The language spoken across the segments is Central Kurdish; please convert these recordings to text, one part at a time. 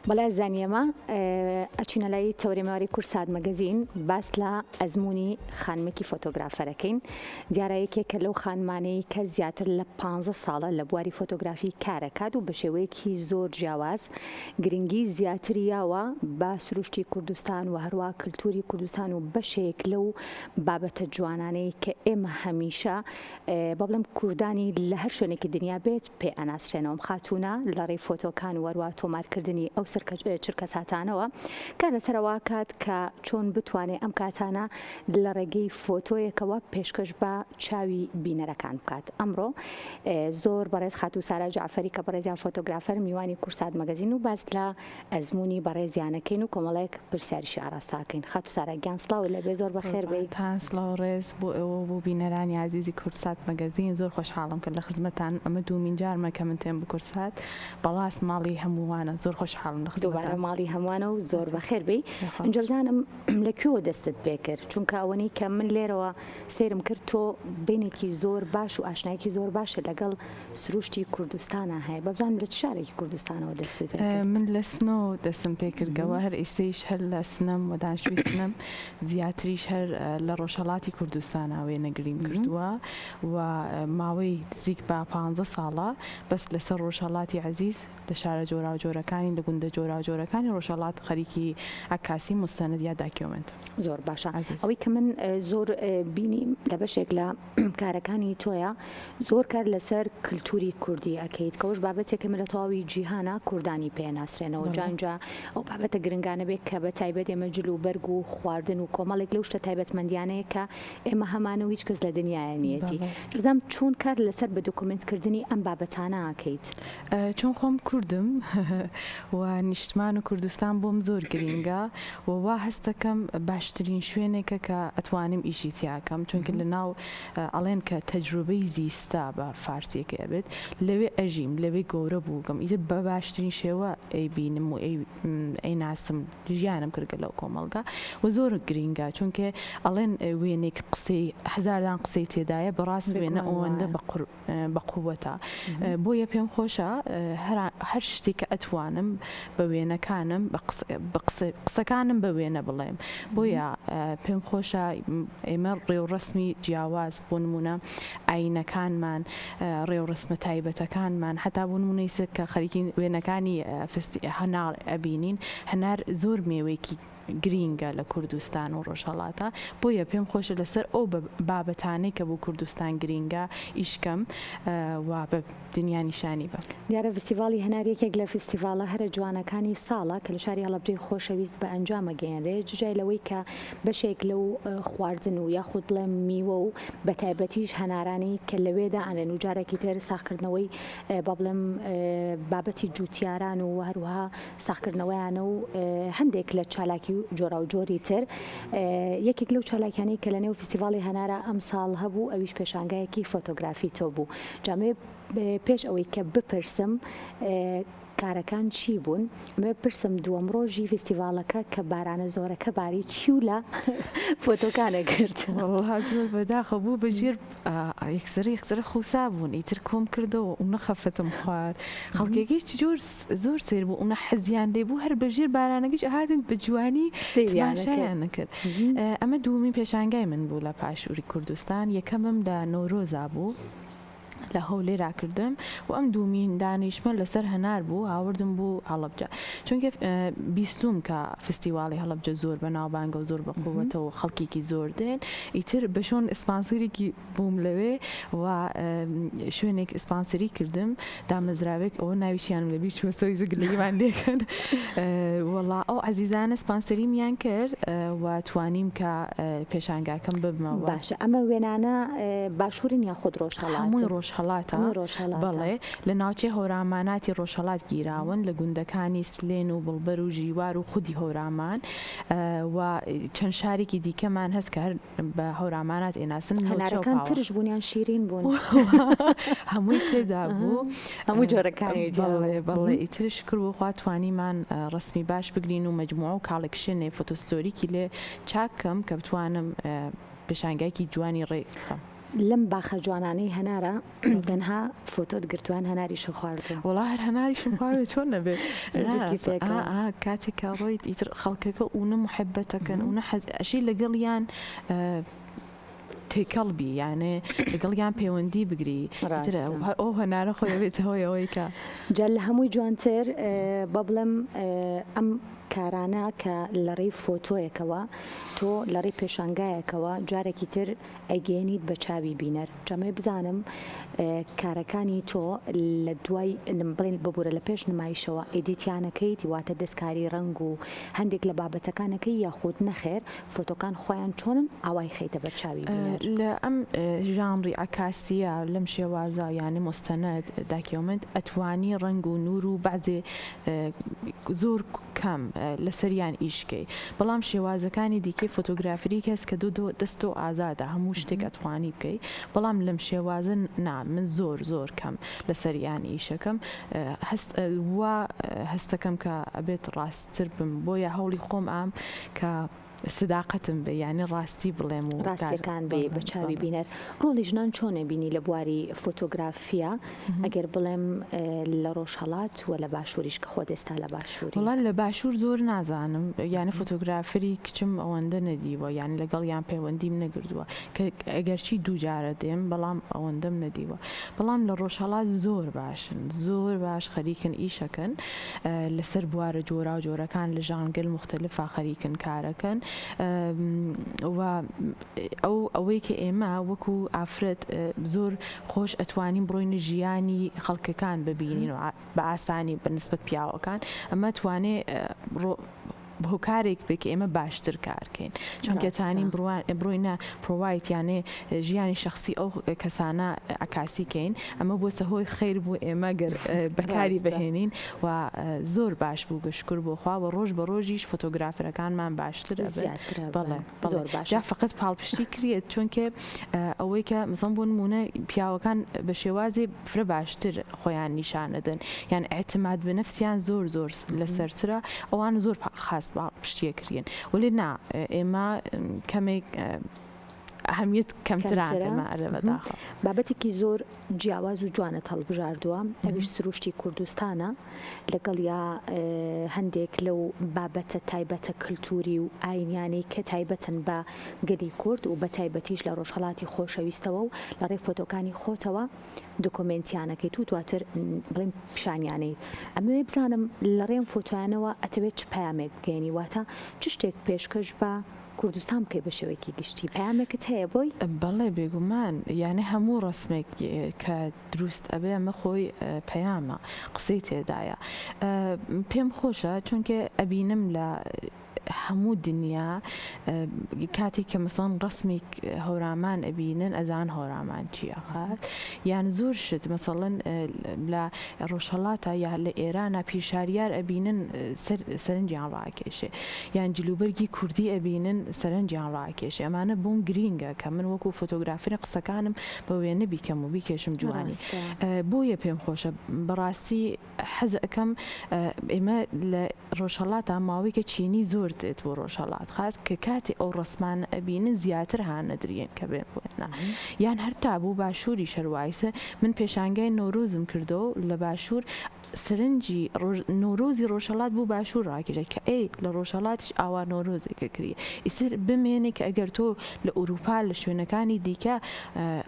بەڵێ ئازیزانی ئێمە ئەچینە لای تەوەرەی مێواری کوردسات مەگەزین باس لە ئەزموونی خانمێکی فۆتۆگرافەرەکەین دیارە یەکێکە لەو خانمانەی کە زیاتر لە 15 ساڵە لە بواری فۆتۆگرافی کارەکات و بە شێوەیەکی زۆر جیاواز گرنگی زیاتری یاوە بە سروشتی کوردستان و هەروە کللتوری کوردستان و بەشێک لەو بابەتە جوانانەی کە ئێمە هەمیشە با بڵێم کوردانی لە هەر شوێنێکی دنیا بێت پێ ئەناسرێنەوە ئەم خاتوونە لە ڕێی فۆتۆکان و هەروا تۆمارکردنی ئەو چرکەساتانەوە کار لەسەر ئەوە ئەکات کە چۆن بتوانێ ئەم کاتانە لە ڕێگەی فۆتۆیەکەوە پێشکەش بە چاوی بینەرەکان بکات ئەمڕۆ زۆر بەڕێز خاتوو سارا جەعفەری کە بەڕێزیان فۆتۆگرافەر میوانی کورسات مەگەزین و باس لە ئەزموونی بەڕێزیانەکەین و کۆمەڵێک پرسیاریشی ئاراستە ئەکەین. خاتوو سارا گیان سڵاوت لێبێ زۆر بەخێر بێی. قوربانتان سڵاو ڕێز بۆ ئێوە و بۆ بینەرانی ئازیزی کوردسات مەگەزین زۆر خۆشحاڵم کە لە خزمەتتانم ئەمە دوومین جارمە کە من تێم بۆ کوردسات بەڵاس ماڵی هەمووانە زۆر خۆشحاڵم لە خزمەتتان. دووبارە ماڵی هەمووانە و زۆر بەخێر بێی. ئینجا بزانم لە کوێوە دەستت پێکرد؟ چونکە ئەوەنەی کە من لێرەوە سەیرم کرد تۆ بینێکی زۆر باش و ئاشنایەکی زۆر باشت لەگەڵ سروشتی کوردستانا هەیە بەبزانم لە چ شارێکی کوردستانەوە دەستت پێ کرد؟ من لە سنەوە دەستم پێ کردگەوە هەر ئیستەیش هەر لە سنەم و دانیشتووی سنەم زیاتریش هەر لە ڕۆژهەڵاتی کوردستانا وێنەگریم کردووە و ماوەی نزیک بە پانزە ساڵە بەس لەسەر ڕۆژهەڵاتی عەزیز لە شارە جۆراوجۆرەکانی لە گوندە جۆراوجۆرەکانی ڕۆژهەڵات خەریکی عەکاسی موستەند یا داکیۆمێنتم. زۆر باشە ئەوەی کە من زۆر بینیم لە بەشێک لە کارەکانی تۆیە زۆر کار لەسەر کللتوری کوردی ئەکەیت کەوەش بابەتێکە لە تەواوی جیهانە کوردانی پێ ناسرێنەوە جانجا ئەو بابەتە گرنگانە بێت کە بە تایبەت ئێمە جل و بەرگ و خواردن و کۆمەڵێک لەو شتە تایبەتمەندیانەیە کە ئێمە هەمانە و هیچ کەس لە دنیاە نیەتی بزانم چۆن کار لەسەر بە دۆکۆمێنتکردنی ئەم بابەتانە ئەکەیت؟ چون خۆم کوردم و نیشتمان و کوردستان بۆم زۆر گرینگە و وا هەستەکەم باشترین شوێنێکە کە ئەتوانم ئیشی تیاکەم چونکە لە ناو ئەڵێن کە تەجروبەی زیستە بە فارسیەکەی ئەبێت لەوێ ئەژیم لەوێ گەورە بووگەم ئیتر بە باشترین شێوە ئەیبینم و ئەیناسم ژیانم کردگە لەو کۆمەڵگا و زۆر گرینگە چونکە ئەڵێن وێنێک قسەی هەزاردان قسەی تێدایە بەڕاست وێنە ئەوەندە بە قور بە قوەتە بۆیە پێم خۆشە هەر شتێک کە ئەتوانم بە وێنەکانم بە قسەکانم بە وێنە بڵێم بۆیە پێم خۆشە ئێمە ڕێوڕەسمی جیاواز بۆ نمونە ئاینەکانمان ڕێوڕسمە تایبەتەکانمان حتا بۆ نمونەی سەر کە خەریکین وێنەکانی هەنار ئەبینین هەنار زۆر مێوەیەکی گرینگە لە کوردستان و ڕۆژهەڵاتە بۆیە پێم خۆشە لەسەر ئەو بابەتانەی کە بۆ کوردستان گرینگە ئیش کەم و بە دنیا نیشانی بەم. دیارە ڤستیڤاڵی هەنار یەکێک لە فیستیڤاڵە هەرە جوانەکانی ساڵە کە لە شاری هەڵەبجەی خۆشەویست بە ئەنجام ئەگەیەنرێ ججای لەوەی کە بەشێک لەو خواردن و یاخود بڵێم میوە و بەتایبەتیش هەنارانەی کە لەوێ دائەنرێن و جارێکی تر ساغکردنەوەی با بڵێم بابەتی جوتیاران و هەروەها ساغکردنەوەیانە و هەندێک لە چالاکی و جۆراوجۆری تر. یەکێک لەو چالاکیانەی کە لەنێو فیستیڤاڵی هەنارا ئەمساڵ هەبوو ئەویش پێشانگایەکی فۆتۆگرافی تۆ بوو. جا ئەمەوێ پێش ئەوەی کە بپرسم کارەکان چی بوون، ئەمەوێ بپرسم دووەم ڕۆژی فیستیڤاڵەکە کە بارانە زۆرەکە باری چی و لە فۆتۆکانە کرد؟ وەڵا زۆر بەداخەوە بوو بە ژێر یەکسەر یەکسەر خوسا بوون ئیتر کۆم کردەوە و نەخەفەتم خوارد خەڵکێکیش جۆر زۆر سەیر بوو ئەونە حەزیان لێ بوو هەر بە ژێر بارانەکەش ئەهاتن بە جوانی تماشایان نەکرد ئەمە دووەمین پێشانگای من بوو لە پاشووری کوردستان یەکەمم لە نەورۆزا بوو لە هەولێرا کردم و ئەم دوومین دانیشمە لەسەر هەنار بوو هاوردم بوو هەڵەبجە چونکە بیستوم کە فستیواڵی هەڵەبجە زۆر بە ناوبانگە و زۆر بە قووەتەوە خەڵکێکی زۆر دێن ئیتر بە شۆن ئسپانسەرێکی بووم لەوێ و شوێنێک ئسپانسەری کردم دامەزراوێک ئەوە ناویشیانم لەبیر چووە سۆی زگلەیمان لێکەن وەڵا ئەو عەزیزانە سپانسەریمیان کرد و توانیم کە پێشانگاکەم ببمەوە. باشە ئەمە وێنانە باشوورن یاخود ڕۆژهەڵاتن؟ هەمووی ڕۆژهەڵاتە. هەمووی ڕۆژهەڵاتە. بەڵێ لە ناوچەی هەوراماناتی ڕۆژهەڵات گیراون لە گوندەکانی سلێن و بڵبەر و ژیوار و خودی هەورامان و چەند شارێکی دیکەمان هەست کە هەر بە هەورامانات ئەیناسن نۆچە و هەنارەکان پاوە. ترش بوون یان شیرین بوون؟ هەمووی تێدا بوو. هەموو جۆرەکانی تیا بەڵێ بوو. بەڵێ ئیتر شوکر بۆ خوا توانیمان ڕەسمی باش بگرین و مەجموعە و collection ێ فۆتۆستۆریکی لێ چاک کەم کە بتوانم پێشانگایەکی جوانی ڕێک بخەم. لەم باخە جوانانەی هەنارە تەنها فۆتۆت گرتووە یان هەناریشت خواردووە؟ وەڵا هەر هەناریشم خواردووە چۆن نەبێ کاتێک کە ڕۆیت ئیتر خەڵکەکە ئونە محبەتەکەن ئونە حەز ئەشی لەگەڵیان تێکەڵ بی یانێ لەگەڵیان پەیوەندی بگری ئەو هەنارە خۆی بێتە هۆی ئەوەی کە جا لە هەمووی جوانتر با بڵێم ئەم کارانە کە لە ڕێی فۆتۆیەکەوە تۆ لە ڕێی پێشانگایەکەوە جارێکی تر ئەیگەیەنیت بە چاوی بینەر جا ئەمەوێ بزانم کارەکانی تۆ لە دوای بڵێن ببورە لە پێش نمایشەوە edit یانەکەیت واتە دەستکاری ڕەنگ و هەندێک لە بابەتەکانەکەی یاخود نەخێر فۆتۆکان خۆیان چۆنن ئاوای خەیتە بەر چاوی بینەر؟ لە ئەم ژانڕی عەکاسیە لەم شێوازە یانی موستەنەد، document، ئەتوانی ڕەنگ و نوور و بەعزێ زۆر کەم لەسەریان ئیش کەی بەڵام شێوازەکانی دیکەی فۆتۆگرافریک هەس کە دۆ دەست تۆ ئازادە هەموو شتێک ئەتوانی بکەی بەڵام لەم شێوازە نا من زۆر زۆر کەم لەسەریان ئیشەکەم هەست وا هەستەکەم کە ئەبێت ڕاستتر بم بۆیە هەوڵی خۆم ئام کە سداقەتم بێ یانی ڕاستی بڵێم و ڕاستیەکان بێ بە چاوی بینەر. ڕۆڵی ژنان چۆن ئەبینی لە بواری فۆتۆگرافیا ئەگەر بڵێم لە ڕۆژهەڵات و لە باشووریش کە خۆت ئێستا لە باشووری؟ وەڵا لە باشوور زۆر نازانم یانی فۆتۆگرافری کچم ئەوەندە نەدیوە یانی لەگەڵیان پەیوەندیم نەگردووە کە ئەگەرچی دوو جارە دێم بەڵام ئەوەندەم نەدیوە بەڵام لە ڕۆژهەڵات زۆر باشن زۆر باش خەریکن ئیشەکەن لەسەر بوارە جۆراو جۆرەکان لە ژانرگەل موختەلفا خەریکن کارەکەن و ئەو ئەوەی کە ئێمە وەکو ئافرەت زۆر خۆش ئەتوانین بڕۆینە ژیانی خەڵکەکان ببینین و بە ئاسانی بە نسبەت پیاوەکان ئەمە توانێ هۆکارێک بێ کە ئێمە باشتر کارکەین چونکە تانین بڕۆینە پرۆوایت یانێ ژیانی شخصی ئەو کەسانە عکاسی کەین ئەمە بۆسە هۆی خیر بوو ئێمە گەر بەکاری بهێنین و زۆر باش بوو گە شکر بۆ خوا و ڕۆژ بە ڕۆژیش فۆتۆگرافەرەکانمان باشتر بەڵێ زۆر باش جا فقط پاڵپشتی کرێت چونکە ئەوەی کە مزەم بۆ نمونە پیاوەکان بە شێوازی فرە باشتر خۆیان نیشان ئەدەن یان اعتماد بە نفسیان زۆر زۆر لەسەرترە ئەوان زۆر خاس پاڵپشتیە کریەن وەلێ نا ئێمە کەمێک ئەهمیەت کەمتران پێمان ئەرێ بەداخەوە. بابەتێکی زۆر جیاواز و جوانت هەڵبژاردووە ئەویش سروشتی کوردستانە لەگەڵیا هەندێک لەو بابەتە تایبەتە کلتوری و ئاینیانەی کە تایبەتن بە گەلی کورد و بە تایبەتیش لە ڕۆژهەڵاتی خۆشەویستەوە و لە ڕێی فۆتۆکانی خۆتەوە دۆکۆمێنتیانەکەیت و دواتر بڵێم پیشانیانەیت ئەمەوێ بزانم لە ڕێم فۆتۆیانەوە ئەتەوێت چ پەیامێک بگەیەنی واتە چ شتێک پێشکەش بە کوردستان بکەی بە شێوەیەکی گشتی پەیامێکت هەیە بۆی؟ بەڵێ بێگومان یانێ هەموو ڕەسمێک کە دروست ئەبێ ئەمە خۆی پەیامە قسەی تێدایە پێم خۆشە چونکە ئەبینم لە هەموو دنیا کاتێک کە مەسەڵەن ڕەسمێک هەورامان ئەبینن ئەزان هەورامان چییە خات یان زۆر شت مەسەڵەن لە ڕۆژهەڵاتە یا لە ئێرانە پیرشاریار ئەبینن سەرنجیان ڕاکێشێ یان جلوبەرگی کوردی ئەبینن سەرنجیان ڕاکێشێ ئەمانە بۆم گرینگە کە من وەکو فۆتۆگرافەری قسەکانم بە وێنە بیکەم و بیکێشم جوانی بۆیە پێم خۆشە بەڕاستی حەز ئەکەم ئێمە لە ڕۆژهەڵاتا ماوەیەکە چینی زۆر دێت بۆ ڕۆژهەڵات خاس کە کاتی ئەو ڕەسمانە ئەبینن زیاتر هانەدریەن کە بێن بۆ ئێنا یان هەر تا بوو باشووریش هەر وایسە من پێشانگای نەورۆزم کردەوە لە باشوور سەرنجی نەورۆزی ڕۆژهەڵات بۆ باشوور ڕاکێشا کە ئەی لە ڕۆژهەڵاتیش ئاوا نەورۆزێکە کریە ئیتر بمێنێ کە ئەگەر تۆ لە ئورووپا لە شوێنەکانی دیکە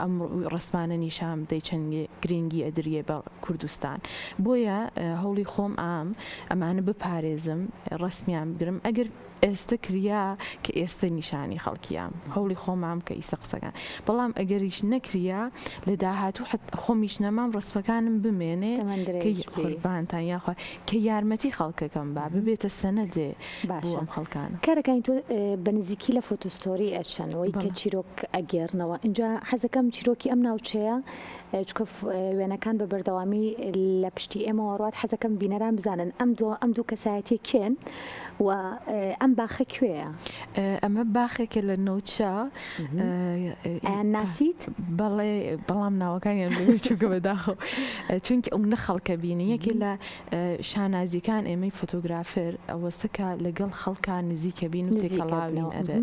ئەم ڕەسمانە نیشان بدەی چەند گرینگی ئەدریێ بە کوردستان بۆیە هەوڵی خۆم ئام ئەمانە بپارێزم ڕەسمیان بگرم ئەگەر ئێستە کریا کە ئێستە نیشانی خەڵکیام هەوڵی خۆمام کە ئیسە قسەکان بەڵام ئەگەریش نەکریا لە داهاتوو حت خۆمیش نەمام ڕەسمەکانم بمێنێ کە قوربانتان یاخوا کە یارمەتی خەڵکەکەم با ببێتە سەنەدێ بۆ ئەم خەڵکانە. کارەکانی تۆ بە نزیکی لە photo story ئەچن وەی کە چیرۆک ئەگێڕنەوە ئینجا حەزەکەم چیرۆکی ئەم ناوچەیە چونکە وێنەکان بە بەردەوامی لە پشتی ئێمەوە ڕوات حەزەکەم بینەران بزانن ئەم دوو ئەم دوو کەسایەتیە کێن و ئەم باخە کوێیە؟ ئەمە باخێکە لە نەوچە. ئەیان ناسیت؟ بەڵێ بەڵام ناوەکانیان لەبیر چونکە بەداخەوە چونکە ئەو نە خەڵکە بینی. یەکێ لە شانازیەکان ئێمەی فۆتۆگرافەر ئەوەسە کە لەگەڵ خەڵکا نزیکە بین و تێکەڵاوین ئەرێ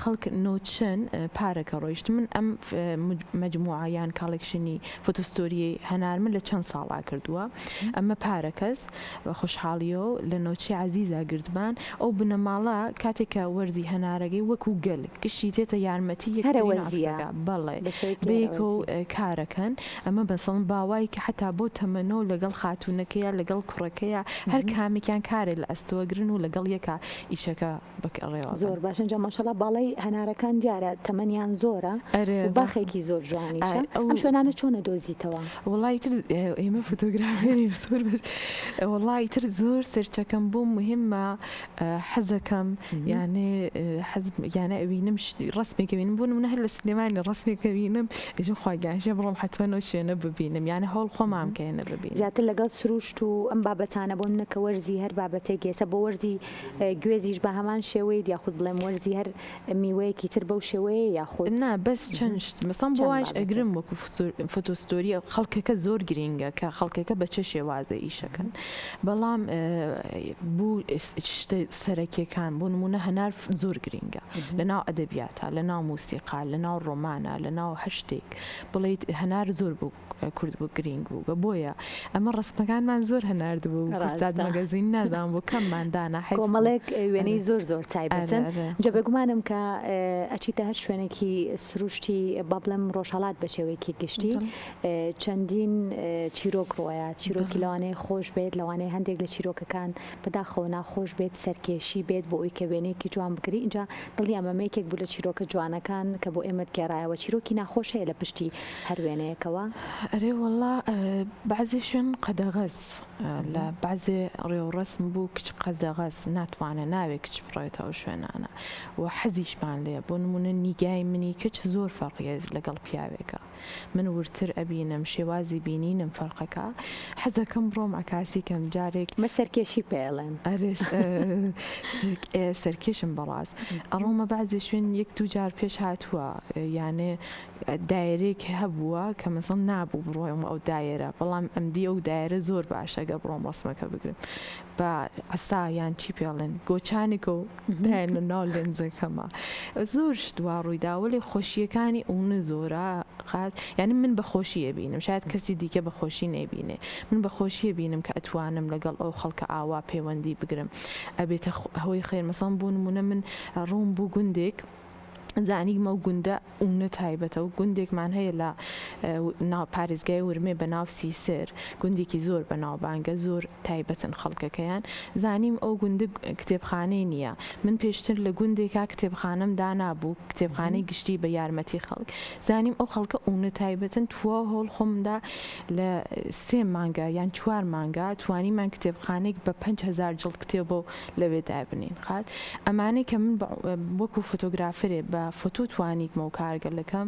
خەڵک نۆچن پارەکە ڕۆیشت من ئەم مەجموعە یان collection ی photo story ی هەنار من لە چەند ساڵا کردووە ئەمە پارەکەس بە خۆشحاڵیەوە لە نۆچی عەزیزا گردمان ئەو بنەماڵە کاتێک کە وەرزی هەنارەگەی وەکو گەل گشتی تێتە یارمەتی یەکتری ناوچەکە بەڵێ بەیەکەوە کارەکەن ئەمە بەسەڵم باوای کە حەتا بۆ تەمەنۆ لەگەڵ خاتوونەکەیا لەگەڵ کوڕەکەیا هەر کامێکیان کارێ لە ئەستۆ گرن و لەگەڵ یەکا ئیشەکە بەڕێوە بەن. زۆر باشە جا ماشەڵا باڵای هەنارەکان دیارە تەمەنیان زۆرە ئەرێ و باخێکی زۆر جوانیشە ئەم شوێنانە چۆن ئەدۆزیتەوە؟ وەڵا ئیتر ئێمە فۆتۆگرافێرین زۆر وەڵا ئیتر زۆر سێرچەکەم بۆم موهیمە حەزەکەم یانێ حەز یانە ئەوینم ڕسمێک ئەوینم بۆ نمونە هەر لە سلێمانی ڕسمێک ئەوینم ئێژم خوا گیان شێ بڕۆم حەتمەن ئەو شوێنە ببینم یانە هەوڵ خۆمان بکەینە ببینم. زیاتر لەگەڵ سروشت و ئەم بابەتانە بۆ نمونە کە وەرزی هەر بابەتێک ئێستا بۆ وەرزی گوێزیش بە هەمان شێوەیت یاخود بڵێم وەرزی هەر میوەیەکی تر بەو شێوەیە یاخود نا بەس چەند شت مەسەڵەن بۆ چەند وایش بابەتێک. ئەگرم وەکو photo story خەڵکەکە زۆر گرینگە کە خەڵکەکە بە چ شێوازێ ئیشەکەن بەڵام بوو شتە سەرەکیەکان بۆ نمونە هەنار زۆر گرینگە لە ناو ئەدەبیاتا لە ناو موسیقا لە ناو ڕۆمانا لە ناو هەر شتێک بڵێیت هەنار زۆر بوو کورد بوو گرینگ بووگە بۆیە ئەمە ڕەسمەکانمان زۆر هەنارد بوو کوردسات ڕاستە. مەگەزین نازانم بۆ کەممان دانا حەیف بوو. کۆمەڵێک وێنەی ئەرێ زۆر زۆر ئەرێ تایبەتن ئەرێ. جا بێگومانم کە ئەچیتە هەر شوێنێکی سروشتی با بڵێم ڕۆژهەڵات بە شێوەیەکی گشتی بەڵێ. چەندین چیرۆک ڕۆیە چیرۆکی بەڵێ. لەوانەیە خۆش بێت لەوانەیە هەندێک لە چیرۆکەکان بەداخەوە ناخۆش بێت سەرکێشی بێت بۆ ئەوی کە وێنەیەکی جوان بگری ئینجا دڵنیام ئەمە یەکێک بوو لە چیرۆکە جوانەکان کە بۆ ئێمەت گێڕایەوە چیرۆکی ناخۆش هەیە لە پشتی هەر وێنەیەکەوە؟ ئەرێ وەڵا بەعزێ شوێن قەدەغەس لە بەعزێ ڕێوڕەسم بوو کچ قەدەغەس ناتوانێ ناوێ کچ بڕۆێتە ئەو شوێنانە و حەزیشمان لێیە بۆ نموونە نیگای منی کچ زۆر فەرقیە لەگەڵ پیاوێکا من وردتر ئەبینم شێوازی بینینم فەرقەکا حەزەکەم بڕۆم عەکاسی کەم جارێک مە سەرکێشی پێ ئەڵێن. ئەرێ سەرکێشم بەڕاست ئەڕۆمە بەعزێ شوێن یەک دوو جار پێش هاتووە یانێ دایەرەیەک هەبووە کە مەسەڵەن نابوو بڕۆم ئەو دایەرە بەڵام ئەمدی ئەو دایەرە زۆر باشە گەر بڕۆم ڕەسمەکە بگرم بە عەسا یان چی پێڵێن گۆچانێکە و دایەنە ناو لێنزەکەمە زۆر شت وا ڕوویدا وەلێ خۆشیەکانی ئەونە زۆرە خاس یعنی من بە خۆشی ئەبینم شاید کەسی دیکە بە خۆشی نەیبینێ من بە خۆشی ئەبینم کە ئەتوانم لەگەڵ ئەو خەڵکە ئاوا پەیوەندی بگرم ئەبێتە هۆی خێر مەسەڵەن بۆ نمونە من ڕووم بوو گوندێک زانیم ئەو گوندە ئوونە تایبەتە و گوندێکمان هەیە لە ناو پارێزگای ورمێ بە ناو سیسر گوندێکی زۆر بەناوبانگە زۆر تایبەتن خەڵکەکەیان زانیم ئەو گوندە کتێبخانەی نییە من پێشتر لە گوندێکا کتێبخانەم دانابوو کتێبخانەی گشتی بە یارمەتی خەڵک زانیم ئەو خەڵکە ئوونە تایبەتن تواو هەوڵ خۆمدا لە سێ مانگا یان چوار مانگا توانیمان کتێبخانەیەک بە 5000 جڵد کتێبە و لەوێ دابنێین خات ئەمانەی کە من وەکو فۆتۆگرافەرێ بە فۆتۆ توانیتمە و کارگەلەکەم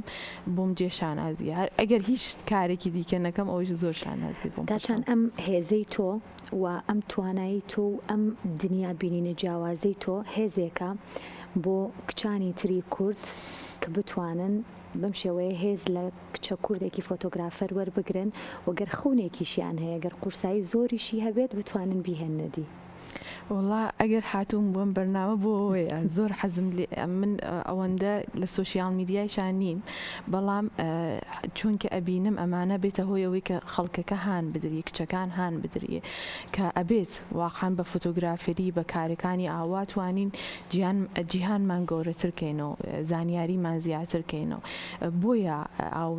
بۆم جێ شانازیە هەر ئەگەر هیچ کارێکی دیکە نەکەم ئەوەیش زۆر شانازی بۆم تاچان ئەم هێزەی تۆ و ئەم توانایی تۆ و ئەم دنیا بینینە جیاوازەی تۆ هێزێکە بۆ کچانی تری کورد کە بتوانن بەم شێوەیە هێز لە کچە کوردێکی فۆتۆگرافەر وەربگرن و گەر خەونێکیشیان هەیە گەر قورسایی زۆریشی هەبێت بتوانن بیهێننە دی. وەڵا ئەگەر هاتووم بۆم بەرنامە بۆ ئەوەیە زۆر حەزم لێ من ئەوەندە لە social media یشا نیم بەڵام چونکە ئەبینم ئەمانە بێتە هۆی ئەوەی کە خەڵکەکە هان بدری کچەکان هان بدری کە ئەبێت واقعا بە فۆتۆگرافری بە کارەکانی ئاوا توانین جیان جیهانمان گەورەتر کەینەوە زانیاریمان زیاتر کەینەوە بۆیە ئاو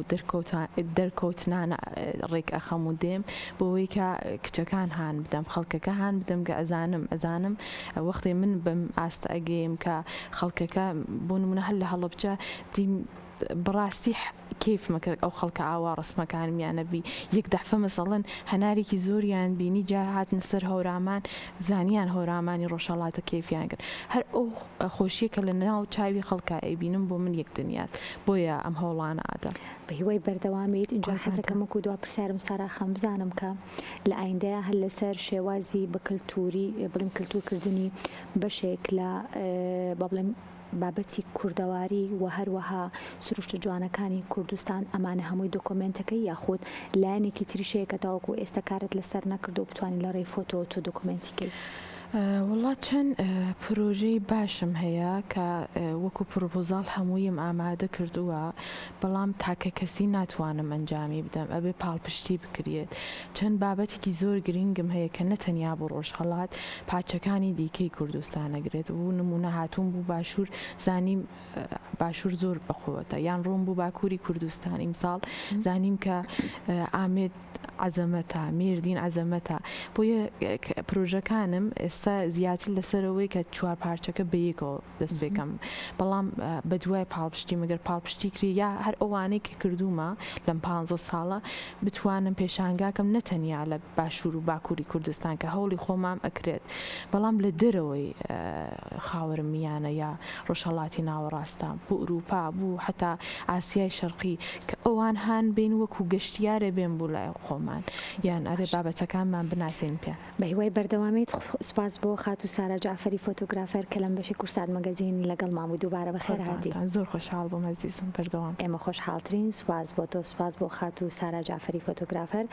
دەرکەوتنانە ڕێک ئەخەم و دێم بۆوەی کە کچەکان هان بدەم خەڵکەکە هان بدەم کە ئەزانم ئەزانم وەختێ من بەم ئاستە ئەگەیم کە خەڵکەکە بۆ نمونە هەر لە هەڵەبجە دیم بەڕاستی کەیفمە کرد ئەو خەڵکە ئاوا ڕسمەکانمیانە بی یەک دەفە مەسەڵەن هەنارێکی زۆریان بینی جا هاتنە سەر هەورامان زانیان هەورامانی ڕۆژهەڵاتە کەیفیان کرد هەر ئەو خۆشیە کە لە ناو چاوی خەڵکا ئەیبینم بۆ من یەک دنیات بۆیە ئەم هەوڵانە ئەدەم. بە هیوای بەردەوامیت ئینجا قوربانتان. حەزەکەم وەکو دوا پرسیارم سارا خان بزانم کە لە ئایندەیا هەر لەسەر شێوازی بە کلتوری بڵێم کلتور کردنی بەشێک لە با بڵێم. بابەتی کوردەواری و هەروەها سروشتە جوانەکانی کوردستان ئەمانە هەمووی دۆکۆمێنتەکەی یاخود لایەنێکی تریش هەیە کە تاوەکو ئێستا کارت لەسەر نەکردووە بتوانی لە ڕێی فۆتۆوە تۆ دۆکۆمێنتی کەی؟ وەڵا چەند پرۆژەی باشم هەیە کە وەکو پرۆپۆزاڵ هەموویم ئامادە کردووە بەڵام تاکە کەسی ناتوانم ئەنجامی بدەم ئەبێ پاڵپشتی بکریێت چەند بابەتێکی زۆر گرنگم هەیە کە نە تەنیا بۆ ڕۆژهەڵات پارچەکانی دیکەی کوردستان ئەگرێت بو نمونە هاتووم بو باشوور زانیم باشوور زۆر بەقوەتە یان ڕۆم بو باکووری کوردستان ئیمساڵ زانیم کە ئامێد عەزەمەتە مێردین عەزەمەتە بۆیە پرۆژەکانم ئێستا زیاتر لەسەرەوەی کە چوار پارچەکە بەیەکەوە دەست پێکەم بەڵام بەدوای پاڵپشتی مەگەر پاڵپشتی کری یا هەر ئەوانەی کە کردوومە لەم پ ساڵە بتوانم پێشانگاکەم نە تەنیا لە باشوور و باکووری کوردستان کە هەوڵی خۆمام ئەکرێت بەڵام لە دەرەوەی خاوەرمیانە یا ڕۆژهەڵاتی ناوەڕاستە بۆ ئورووپا بۆ حەتا ئاسیای شەرقی کە ئەوان هان بین وەکوو گەشتیارێ بێن بۆ لای خۆمان یان ئەرێ بابەتەکانمان بناسێنین پێیان. بە هیوای بەردەوامیت سوپاس بۆ خاتوو سارا جەعفەری فۆتۆگرافەر کە لەم بەشەی کوردسات مەگەزین لەگەڵمان بوو دووبارە بەخێر هاتی. قوربانتان زۆر خۆشحاڵ بووم ئەزیزم بەردەوام. ئێمە خۆشحاڵترین سوپاس بۆ تۆ سوپاس بۆ خاتوو سارا جەعفەری فۆتۆگرافەر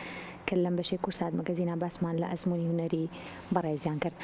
کە لەم بەشەی کوردسات مەگەزینا باسمان لە ئەزموونی هونەری بەڕێزیان کرد.